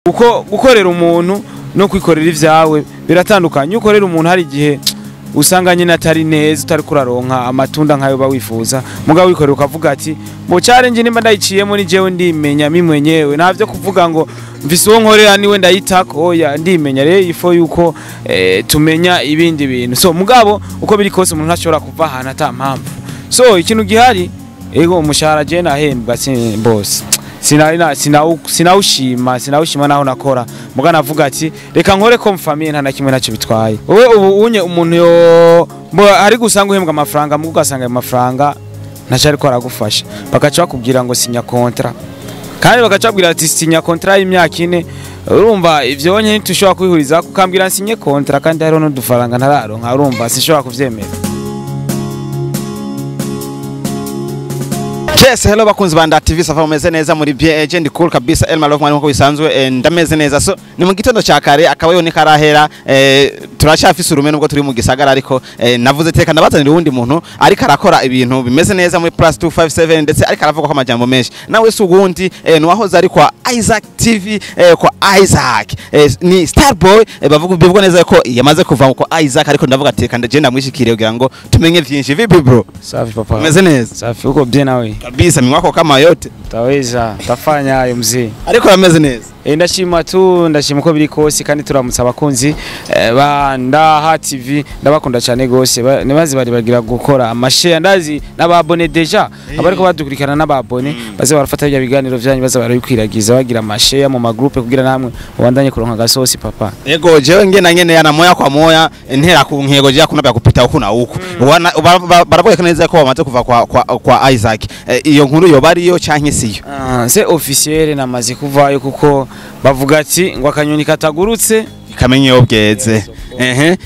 Uko gukorera umuntu no kwikorera ivyawe biratandukanye. Ukorera umuntu hari igihe usanga nyine atari neza, utari kuraronka amatunda nkayo bawifuza. Mugabo wikorera ukavuga ati mu challenge nimba ndayiciyemo ni jewe ndimenya mimi mwenyewe, ntavyo kuvuga ngo mvise uwo nkorera niwe ndayitako, oya ndimenya. Rero ifo yuko tumenya ibindi bintu. So mugabo uko biri kose umuntu ntashobora kuva ahantu ata mpamvu. So ikintu gihari, ego umushahara je nahembwa boss sinawushima naho nakora, muga navuga ati reka nkore ko mfamiye nta na kimwe nacyo bitwaye. Wowe ubu unye umuntu yo hari gusanga uhembwa amafaranga, muga ugasanga ayo mafaranga ntacyo ariko aragufasha, bakaca bakubwira ngo sinya contrat, kandi bakaca bakubwira ati sinya contrat y'imyaka 4. Urumva ivyo nye ntitushobora kwihuriza, kukambwira nsinye contrat kandi hariho n'udufaranga ntararonka, urumva sinshobora kuvyemera. Yes, hello bakunzi ba Nda TV, safa mumeze neza muri bien agent cool kabisa. Elma Love mwari nko bisanzwe, ndameze neza. So ni mu gitondo ca kare akaba yone karahera, turacafise urume nubwo turi mu gisagara, ariko navuze teka ndabazanira uwundi muntu ariko arakora ibintu bimeze neza muri plus 257, ndetse ariko aravuga ko amajambo menshi. Nawe si ugundi, nuwahoze ari kwa Isaac TV, kwa Isaac, ni Starboy, bavuga bivuga neza ko yamaze kuva kwa Isaac, ariko ndavuga teka ndaje ndamwishikire kugira ngo tumenye vyinshi. Vipi bro? Safi papa. Umeze neza? Safi, uko bien nawe? Kabisa, miwako kama yote. Utaweza, tafanya hayo mzee. Ariko yameze neza. Ndashima tu, ndashima ko biri kose, kandi turamutsa abakunzi ba Ndaha TV, ndabakunda cyane gose. Nibazi bari bagira gukora amashare, ndazi n'ababone deja abariko badukurikirana n'ababone baze barafata ibya biganiro byanyu, baze barabikwiragiza bagira amashare mu magroupe kugira namwe ubandanye kuronka gasosi papa. Ego jewe ngena nyene yana moya kwa moya ntera ku nkego je kuna kupita huku na huku. Baravuga neza ko bamaze kuva kwa Isaac. Iyo nkuru yo bariyo canke siyo? C'est officiel, namaze kuvayo kuko bavuga ati ngo akanyoni katagurutse kamenye yo bweze.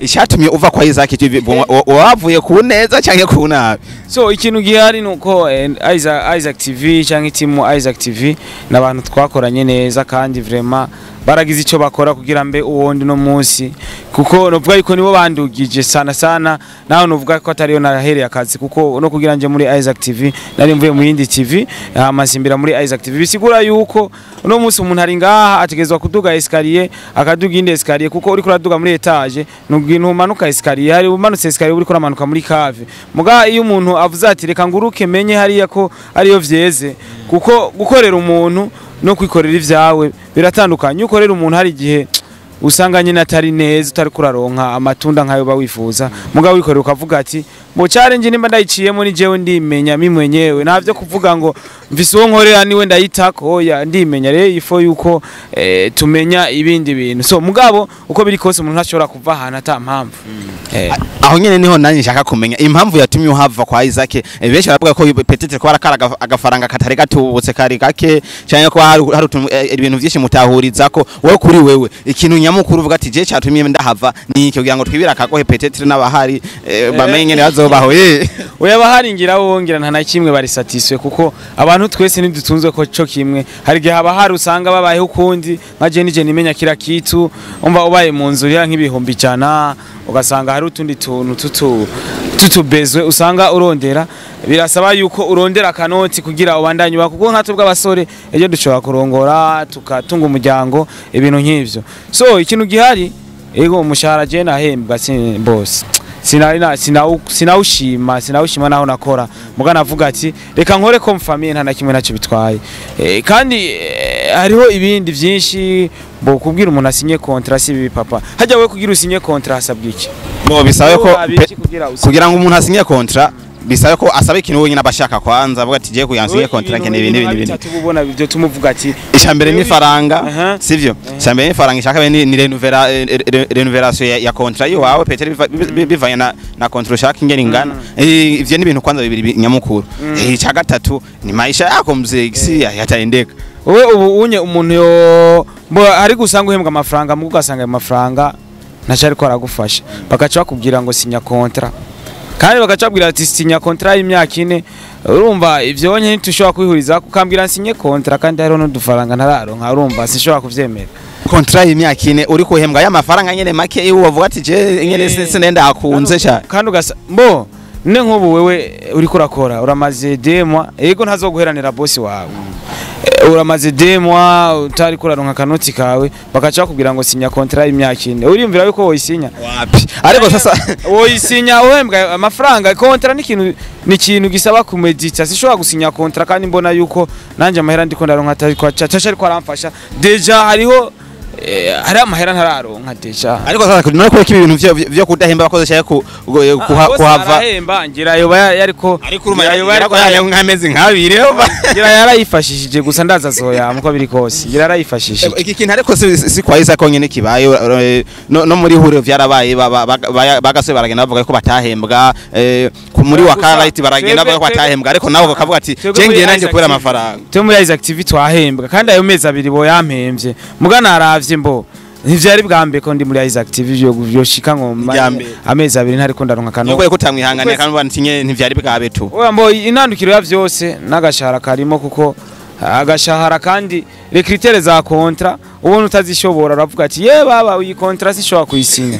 Icyatumye uva kwa Isaac TV wavuye ku neza canke ku nabi? So ikintu gihari nuko Isaac TV canke team Isaac TV nabantu twakoranye neza, kandi vraiment baragize ico bakora kugira mbe uwondi no munsi, kuko novuga yuko nibo bandugije sana sana. Naho novuga ko atariyo nahereye akazi, kuko no kugira nje muri Isaac TV nari mvuye mu yindi TV amasimbira muri Isaac TV. Bisigura yuko no munsi umuntu ari ngaha ategezwa kuduga escalier, akaduga indi escalier, kuko uri kuraduga muri etage ntumanuka escalier, hari umanutse escalier uri kuramanuka muri cave. Muga iyo umuntu avuze ati reka nguruke menye hariya ko ariyo vyeze, kuko gukorera umuntu no kwikorera ivyawe biratandukanye. Ukorera umuntu hari igihe usanga nyine atari neza, utari kuraronka amatunda nkayo bawifuza. Mugabo wikorera ukavuga ati mu challenge nimba ndayiciyemo ni jewe ndimenya mimi mwenyewe, ntavyo kuvuga ngo mvise uwo nkorera niwe ndayitako, oya ndimenya. Rero ifo yuko tumenya ibindi bintu. So mugabo uko biri kose umuntu ntashobora kuva ahantu ata mpamvu. Aho nyene niho nanje nshaka kumenya impamvu yatumye uhava kwa Isaac. Benshi baravuga ko peut-être ko arakara agafaranga katari gatubutse kari gake, cyane ko hari ibintu byinshi mutahuriza ko wowe kuri wewe ikintu nyamukuru uvuga ati je cyatumye ndahava ni iki, kugira ngo twibira akagohe peut-être n'abahari bamenye ne bazobaho. Oya bahari ngira wongira nta na kimwe bari satisfait, kuko abantu twese ntidutunzwe ko cyo kimwe. Hari gihe abahari usanga babayeho ukundi, nka je nije nimenya kira kitu, umva ubaye mu nzu ya nk'ibihumbi 100 ugasanga hari utundi tuntu tutubezwe usanga urondera. Birasaba yuko urondera kanoti kugira ubandanye, kuko nka twebwe abasore ejo dushobora kurongora tukatunga umuryango ibintu nk'ivyo. So ikintu gihari, ego umushahara je nahembwa boss sinawushima naho nakora, muga navuga ati reka nkore ko mfamiye nta na kimwe nacyo bitwaye. Kandi hariho ibindi vyinshi bo kubwira umuntu asinye contrat si bibi papa. Hajya we kugira usinye contrat hasabwa iki? Bo bisabe ko kugira ngo umuntu asinye contrat bisabe ko asabe ikintu wenyine abashaka kwanza, avuga ati je kuyansinye contrat nkene ibindi ibindi ibindi. Tububona ibyo tumuvuga ati ishambere ni faranga, sivyo? Ishambere ni faranga, ishaka ni renouvelation ya contrat yiwawe peut-être bivanye na contrat ushaka ingene ingana. Ivyo ni ibintu kwanza bibiri nyamukuru. Icya gatatu ni maisha yako mzee, si yataendeka. Wowe ubu unye umuntu yo hari gusanga uhembwa amafaranga, muga ugasanga ayo mafaranga ntacyo ariko aragufasha, bakaca bakubwira ngo sinya contrat, kandi bakaca bakubwira ati sinya contrat y'imyaka 4. Urumva ivyo nye ntitushobora kwihuriza, kukambwira nsinye contrat kandi hariho n'udufaranga ntararonka, urumva sinshobora kuvyemera. Contrat y'imyaka 4 uri kuhembwa ya mafaranga nyene make, iyo bavuga ati je nyene sinenda akunze cyane. Kandi ugasa mbo None nk'ubu wewe uriko urakora, uramaze 2 mois, yego ntazoguheranira bosi wawe. Uramaze 2 mois utari kuraronka akanoti kawe, bakaca bakubwira ngo sinya contrat y'imyaka 4, uriyumvira yuko woyisinya? Wapi, ariko sasa Woyisinya uhembwa amafaranga? Contrat ni ikintu gisaba kumedita. Sishobora gusinya contrat kandi mbona yuko nanje amahera ndiko ndaronka atari kwa caca, ariko aramfasha. Déjà hariho hari amahera ntararonka déjà. Ariko sasa none ko ibintu vyo kudahemba abakozi cyangwa Bose kuhava arahemba, ngira yoba yariko ariko urumva ngira yoba yariko nk'amezi nk'abiri. Ngira yarayifashishije gusa, ndaza azoyama uko biri kose, ngira yarayifashishije. Iki kintu ariko si kwa Isaac konyene kibaye, no muri huriro vyarabaye, bagase baragenda bavuga ko batahembwa, muri Gusa, Wakarite baragenda bavuga ko batahembwa, ariko nawe bakavuga ati twebwe je muri ngiye nanjye Isaac kubera TV amafaranga. Twe muri Isaac TV twahembwa, kandi ayo mezi 2 boyampemvye. Muga naravye mbo ntivyari bwa mbere ko ndi muri Isaac TV vyoshika ngo Irya mbere. amezi 2 ntariko ndaronka nuko kanoti. ko utamwihanganiye kandi ubona ati nyene ntivyari bwabe tu. Oya, mbo intandukiro ya vyose n'agashahara karimo, kuko agashahara kandi les critères za contrat ubona utazishobora, uravuga ati ye baba, iyi contrat sishobora kuyisinya.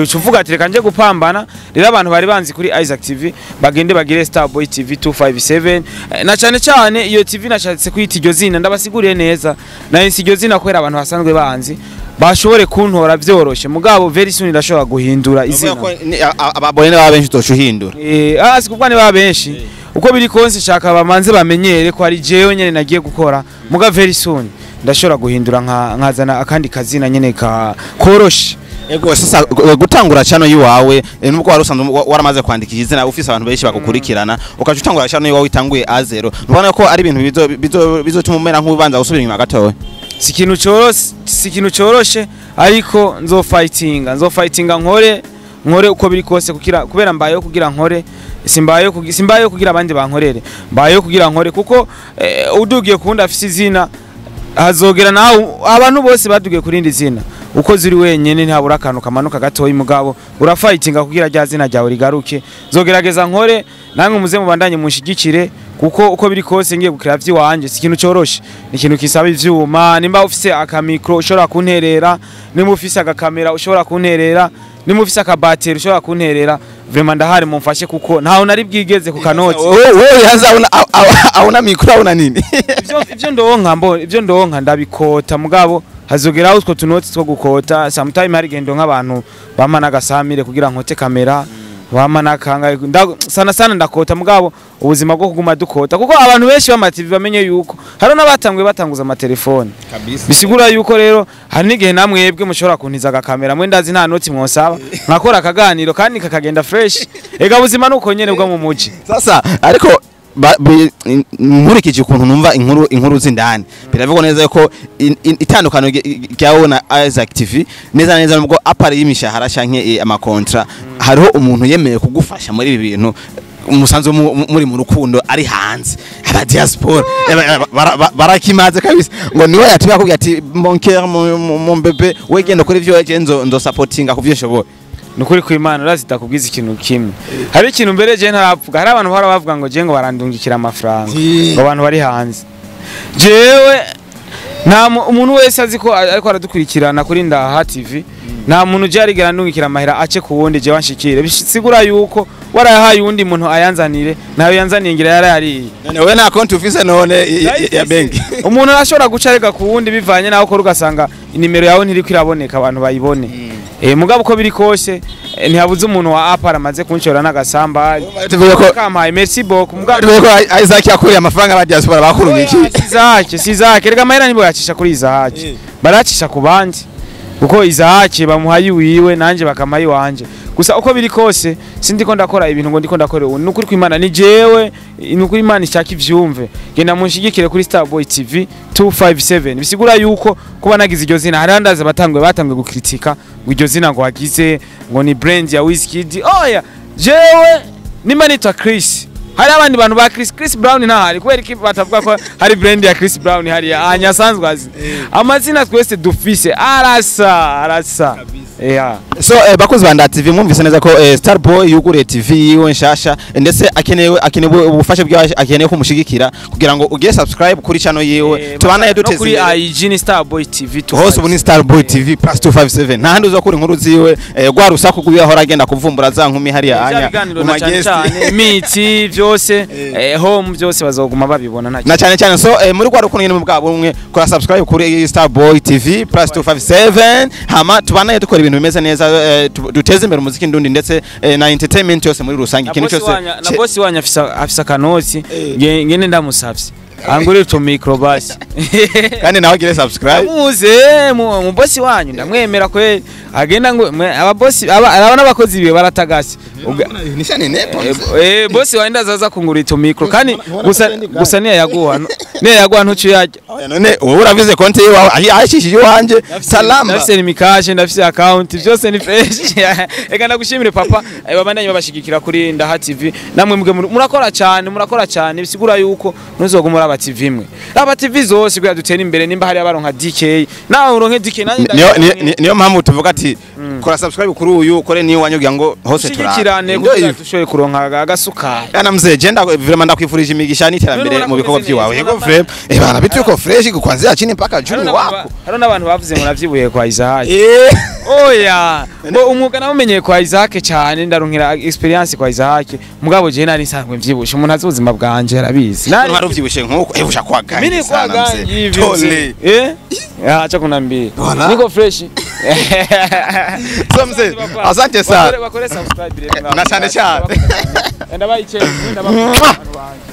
Uca uvuga ati reka nje gupambana. Rero abantu bari banzi kuri Isaac TV bagende bagire Starboy TV 257. Na cyane cyane iyo TV nashatse kwita iryo zina, ndabasiguriye neza, na si iryo zina kubera abantu basanzwe banzi bashobore kuntora vyoroshe, mugabo very soon ndashobora guhindura izina. Ababone baba benshi utoca uhindura. Si kuvuga niba benshi, uko biri kose shaka bamanze bamenyere ko ari jewe nyene nagiye gukora, muga very soon ndashobora guhindura nkazana akandi kazina nyene ka koroshe. Ego, sasa gutangura channel yiwawe, nubwo wari usanzwe waramaze kwandikisha izina, ufise abantu benshi bagukurikirana, ukaca utangura channel yiwawe itanguye A0, ubona ko ari ibintu bizotuma umera nk'ubanza gusubira inyuma gatoya? Si ikintu coroshe, si ikintu coroshe, ariko nzofightinga nkore uko biri kose kugira, kubera mbayeho kugira nkore, simbayeho kugira abandi bankorere, mbayeho kugira nkore, kuko udugiye kundi afise izina hazogera nawe. Abantu bose badugiye kurindi zina, uko ziri wenyene ntihabura akantu kamanuka gatoya, mugabo urafightinga kugira rya zina ryawe rigaruke. Zogerageza nkore, namwe muze mubandanye munshigikire, kuko uko biri kose ngiye gukira vy'iwanje si ikintu coroshe, ni ikintu kisaba ivyuma. Nimba ufise akamicro ushobora kunterera, nimba ufise agakamera ushobora kunterera, nimba ufise akabateri ushobora kunterera, vraiment ndahari, mumfashe, kuko ntaho nari bwigeze ku kanoti. Wewe yaza auna micro, auna nini? Ivyo ndonka ndabikota, mugabo hazogeraho utwo tunoti two gukota. Sometime hari gendo nk'abantu bampa n'agasamire kugira nkote kamera, bampa n'akanga sana sana ndakota, mugabo ubuzima bwo kuguma dukota, kuko abantu benshi b'ama TV bamenye yuko hari n'abatanguye batanguza amatelefone Kabisa. Bisigura yuko rero hari n'igihe namwebwe mushobora kuntiza agakamera, mwe ndazi nta noti mwosaba, nkakora akaganiro kandi kakagenda fresh. Ega buzima nuko nyene bwo mu muji. Sasa ariko nkurikije ukuntu numva inkuru z'indani, biravugwa neza ko itandukano ryawe na Isaac TV neza neza, nubwo apari y'imishahara canke amakontra, hariho umuntu yemeye kugufasha muri ibi bintu umusanzu muri mu rukundo ari hanze, aba diaspora barakimaze kabisa, ngo niwe yatumye akubwira ati mon cœur, mon bébé, we genda kuri ivyo, je nzo supportinga kuvyo nshoboye. Nukuri ku Imana urazi ndakubwiza ikintu kimwe, hari ikintu mbere je ntaravuga. Hari abantu bahora bavuga ngo je ngo barandungikira amafaranga, ngo abantu bari hanze. Jewe nta umuntu wese azi ko ariko aradukurikirana kuri Ndaha TV, nta muntu je arigera andungikira amahera ace ku wundi je wanshikire. Bisigura yuko warayahaye uwundi muntu ayanzanire, nayo yanzaniye ngira yarayariye. None wewe nta konti ufise none ya benki? Umuntu arashobora guca arega ku wundi bivanye naho ukora, ugasanga inimero yawe ntiriko iraboneka abantu bayibone. Mugabo uko biri kose, ntihabuze umuntu wa apara amaze kunshora n'agasamba Tuvuge ko kampaye, merci beaucoup, mugabo tuvuge ko Isaac yakuriye amafaranga aba diaspora bakurungikiye. Isaac si Isaac, rega amahera ntibo yacisha kuri Isaac, baracisha ku bandi, kuko Isaac bamuhaye iwiwe nanje bakamuha iwanje. Gusa uko biri kose sindiko ndakora ibintu ngo ndiko ndakora ubu, nukuri kw'Imana ni jewe, nukuri Imana ishaka ivyumve. Genda munshigikire kuri Starboy TV 257. Bisigura yuko kuba nagize iryo zina, hari andaze batanguye gukritika ngo iryo zina ngo wagize ngo ni brand ya Wizkid. Oya, jewe nimba nitwa Chris, hari abandi bantu ba Chris, Chris Brown ntahari? Kubera iki batavuga ko hari brand ya Chris Brown hariya anyasanzwe azi amazina twese dufise arasa arasa, yeah. So bakozi ba Nda TV, mwumvise neza ko Starboy yuguriye TV yiwe nshasha, ndetse akenewe ubufasha bwawe, akeneye kumushigikira kugira ngo ugire subscribe kuri channel yiwe, tubanaye no duteze kuri imbere. IG ni Starboy TV. Hose ubu ni Starboy TV plus 257. Nta handi uzakura inkuru ziwe, rwa rusaku rw'iyo ahora agenda kuvumbura za nkumi hariya anya anya biganiro mu na cyane ma guest. Cyane miti byose, home byose bazoguma babibona nta Na cyane cyane. So muri rwa rukundo nyine bwa bumwe, kora subscribe kuri Starboy TV plus 257, hama tubanaye dukora ibintu bimeze neza, duteze imbere umuziki ndundi ndetse na entertainment yose muri rusange, Na ikintu bosi cyose na bosi wanyu afise akanoti, ngene ndamusavye angurire utu micro basi. Kandi nawe agire subscribe. Muze mu bosi wanyu ndamwemera kweli, agenda ngo ababosi aba n'abakozi biwe baratagase. Nishane nepo. Bosi wanyu ndazaza kungura ito micro kandi Ntubona gusa ko ndi gusa niyo yaguha niyo yaguha ntucuyarya. Oya, none wowe uravize konti yiwawe ayishishije iwanje salama. Ndafise nimikashe, ndafise account, byose ni fresh. Eka ndagushimire papa, babandanye babashigikira kuri Ndaha TV. Namwe mwe murakora cyane, murakora cyane, bisigura yuko ntuzoguma uraba TV imwe, aba TV zose kugira dutere imbere. Nimba hari abaronka DK, nawe uronke DK, nanjye Niyo mpamvu tuvuga ati kora subscribe kuri uyu, ukore niyo wanyu kugira ngo hose dushigikirane Ndio kugira hivyo. dushoboye kuronka agasukari. Yana mzee, jenda vraiment, ndakwifurije imigisha n'iterambere None mu bikorwa urakomeze by'iwawe. neza, Yego vraiment, bana bitu yuko fresh kuanzia chini mpaka juu Hariho wako. Hariho n'abantu bavuze ngo navyibuye kwa Isaac. Oya, ngo umwuga nawumenyeye kwa Isaac cyane, ndaronkera experience kwa Isaac. Mugabo je nari nsanzwe mvyibushe, umuntu azi ubuzima bwanje arabizi. Nari hari uvyibushe nkuko usha kwa gangi Mimi kwa sana gangi mzee. hivi Tole. mzee. Acha kunambia. Voilà. Niko fresh. So mzee, asante sana. Bakore subscribe rero. Na cyane cyane. Ndabayiche, ndabayiche. Mwah.